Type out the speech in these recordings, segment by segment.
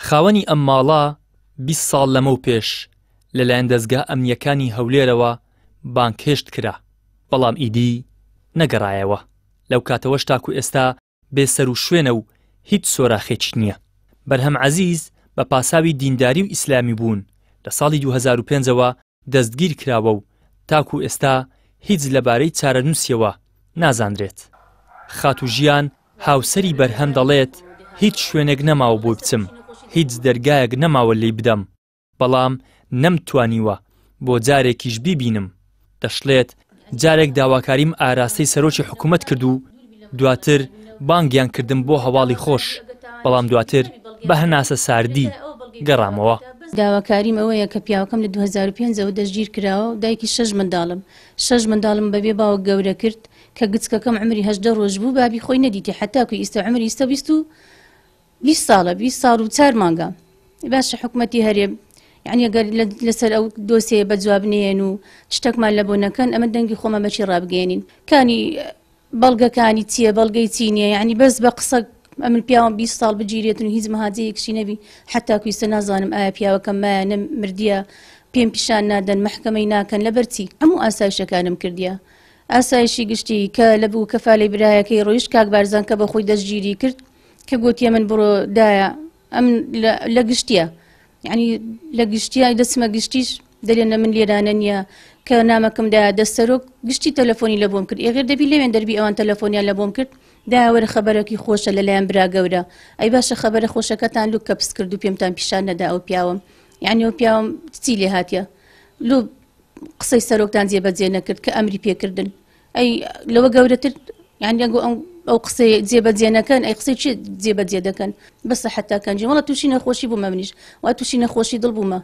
خاوەنی ئەم ماڵە 20 ساڵ لەمەو پێش لەلایەن دەزگا ئەمنییەکانی هەولێرەوە بانگهێشت کرا، بەڵام ئیدی نەگەڕایەوە. لەو کاتەوەش تاکو ئێستا بێ سەروشوێنە و هیچ سۆراخێکی نییە. بەرهەم عەزیز بە پاساوی دینداری و ئیسلامی بوون لە ساڵی 2005 ەوە دەستگیر کراوە و تاکو ئێستا هیچ لەبارەی چارەنووسیەوە نازانرێت. خاتوو ژیان هاوسەری بەرهەم دەڵێت، هیچ شوێنێک نەماوە بۆی بچم، هیچ دەرگایەک نەماوە لێی بدەم، بەڵام نەمتوانیوە بۆ جارێکیش بیبینم. دەشڵێت، جارێک داواکاریم ئاراستەی سەرۆکی حکومەت کرد و دواتر بانگیان کردم بۆ هەواڵی خۆش، بەڵام دواتر بە هەناسە ساردی گەڕامەوە. داواکاریم ئەوەیە کە پیاوەکەم لە 2005 ەوە دەستگیر کراوە و دایکی شەش منداڵم، شەش منداڵم بەبێ باوک گەورە کرد، کە گچکەکەم عومری 18 ڕۆژ بوو بابی خۆی نەدیتی حەتاکو ئیستا عومری ئیستا بیست و 20 ساڵە 20 ساڵ و چار مانگە. باشە حکومەتی هەرێم یعنی ئەگەر لەسەر ئەو دۆسیەیە بە جواب نەیەن و شتێکمان لە بۆ نەکەن ئەمە دەنگی خۆمان بەچی ڕابگەیەنین؟ کانی بەڵگەکانی چییە بەڵگەی چی نییە یعنی بەس بە قسە ئەمن پیاوم 20 ساڵ بگیرێتن و هیچ مەهاجەیەکشی نەبی حتا کویستە نازانم ئایا پیاوەکەم مایە نە مردیە پێم پیشان نادەن مەحکەمەی ناکەن لەبەر چی هەموو ئاسایشەکانم کردیە ئاسایشی گشتی کە لە بوو کەفالەی برایەکەی ڕۆیشت کاک بارزان کە بە خۆی دەستگیری کرد کە گوتیە من بڕۆ دایە ئەم لە گشتیە یعنی لە گشتیە دەچمە گشتیش دەلێن لە من لێرانە نییە کە نامەکەم دا دەست سەرۆک گشتی تەلەفۆنی لە بۆم کرد ئێغێر دەبی لەوێن دەربی ئەوان تەلەفۆنیان لە بۆم کرد دایە وەرە خەبەرەکی خۆشە لەلایەن برا گەورە ئەی باشە خەبەرە خۆشەکەتان لو کەپس کرد و پێمتان پیشان نەدا ئەو پیاوم یعنی ئەو پیاوم چی لێ هاتیە لو قسەی سەرۆکتان جێبەجێ نەکرد کە ئەمری پێکردن ئەی لەوە گەورەتر یعنی ئەگو ئەو ئەو قسەی جێبەجێ نەکەن ئەی قسەی چی جێبەجێ دەکەن بەسە حتا کەنجی وەڵا تووشی نەخۆشی بوومە منیش وا تووشی نەخۆشی دڵ بوومە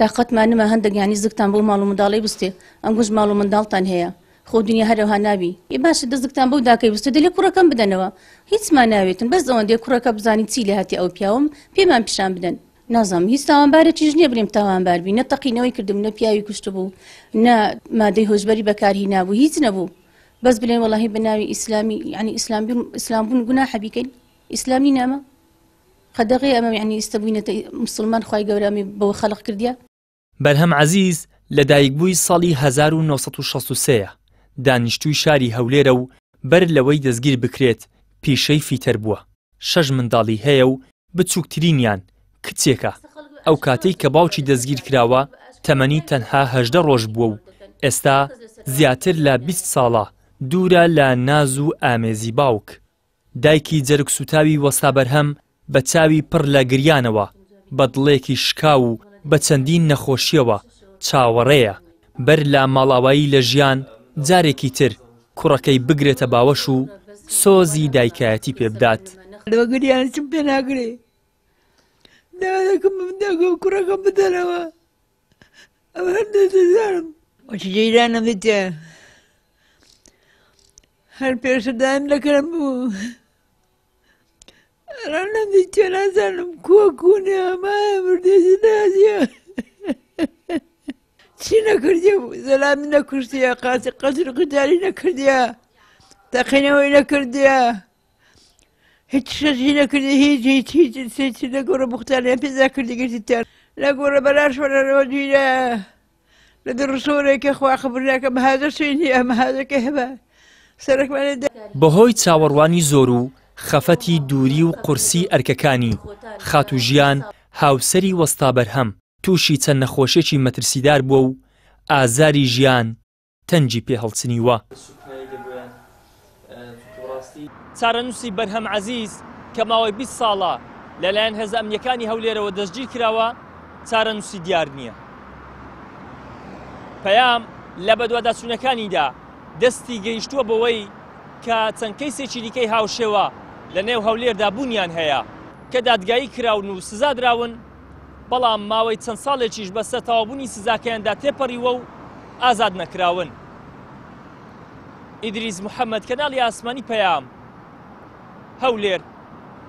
تاقەتمان نما هەندێک یعنی زگتان بۆ ماڵ و منداڵی بستێ ئەنگوش ماڵ و منداڵتان هەیە خۆ دنیا هەرەوها نابی ئێ باشە دەزگتان بەو داکەی بستێ دەلێ کوڕەکەم بدەنەوە هیچمان ناوێتن بەس ئەوەندەی کوڕەکە بزانین چی لێ هاتێ ئەو پیاوم پێمان پیشان بدەن نازانم هیچ تاوانبارێکیش نییە بلێم تاوانبار بی نە تەقینەوەی کردبوو نە پیاوی کوشتبوو نە مادەی هۆشبەری بەکارهینابوو هیچ نەبوو بەس بلێن وەڵاهی بە ناوی ئیسلامی یعنی ئیسلام ئیسلام بوون گوناحە بیکەین ئیسلامی نامە قەدەغەیە ئەمە یعنی ئیستە بووینەتە مسلمان خوای گەورە ئەمی بەوە خەلق کردیە. بەرهەم عەزیز لەدایکبووی ساڵی 1963 ە، دانیشتووی شاری هەولێرە و بەر لەوەی دەستگیر بکرێت پیشەی فیتەر بووە، شەش منداڵی هەیە و بچووکترینیان کچێکە، ئەو کاتەی کە باوکی دەستگیرکراوە تەمەنی تەنها 18 ڕۆژ بووە و ئێستا زیاتر لە 20 ساڵە دوورە لە ناز و ئامێزی باوک. دایکی جەرگ سوتاوی وەستا بەرهەم بە چاوی پڕ لە گریانەوە، بە دڵێکی شکاو و بە چەندین نەخۆشییەوە چاوەڕێیە بەر لە ماڵئاوایی لە ژیان جارێکی تر کوڕەکەی بگرێتە باوەش و سۆزی دایکایەتی پێ بدات. لە گریان هیچم پێ ناکرێ. داوا دەکەم دەکەم کوڕەکەم بدەنەوە. ئەمە هەر دەزانم. وەکی جەیرانم دیتە هەر پێشدان لەکەم بوو. ئەرا نەمدیتە نازانم کووە کوونە مایە مردێ نازیە. چی نەکردیە زەلامی نەکوشتیە قاچ قەتر قوتاری نەکردیە تەقینەوەی نەکردیە هیچ شەشی نەکردی هیچ هیچ هیچ هیچ لە گۆڕە بوختانیان پێدا کردی گرتیان لە گۆڕە بەلاش وەرەوە گیرە لە دڕسۆرێکە خوا قبول ناکە مەهاجە چی نییە مەهاجەکە هەبە سەرەکمانێ بەهۆی چاوەڕوانی زۆر و خەفەتی دووری و قورسی ئەرکەکانی، خاتوو ژیان هاوسەری وەستا بەرهەم، تووشی چەند نەخۆشیەکی مەترسیدار بووە و ئازاری ژیان تەنگی پێ هەڵچنیوە. چارەنووسی بەرهەم عەزیز کە ماوەی 20 ساڵە لەلایەن هێزە ئەمنییەکانی هەولێرەوە دەستگیرکراوە، چارەنووسی دیار نییە. پەیام لە بەدواداچوونەکانیدا دەستی گەیشتووە بەوەی کە چەند کەیسێکی دیکەی هاوشێوە لە نێو هەولێردا بوونیان هەیە کە دادگایی کراون و سزا دراون، بەڵام ماوەی چەند ساڵێکیش بەسەر تەواوبوونی سزاکەیاندا تێپەڕیوە و ئازاد نەکراون. ئیدریس محەمەد، کەناڵی ئاسمانی پەیام، هەولێر.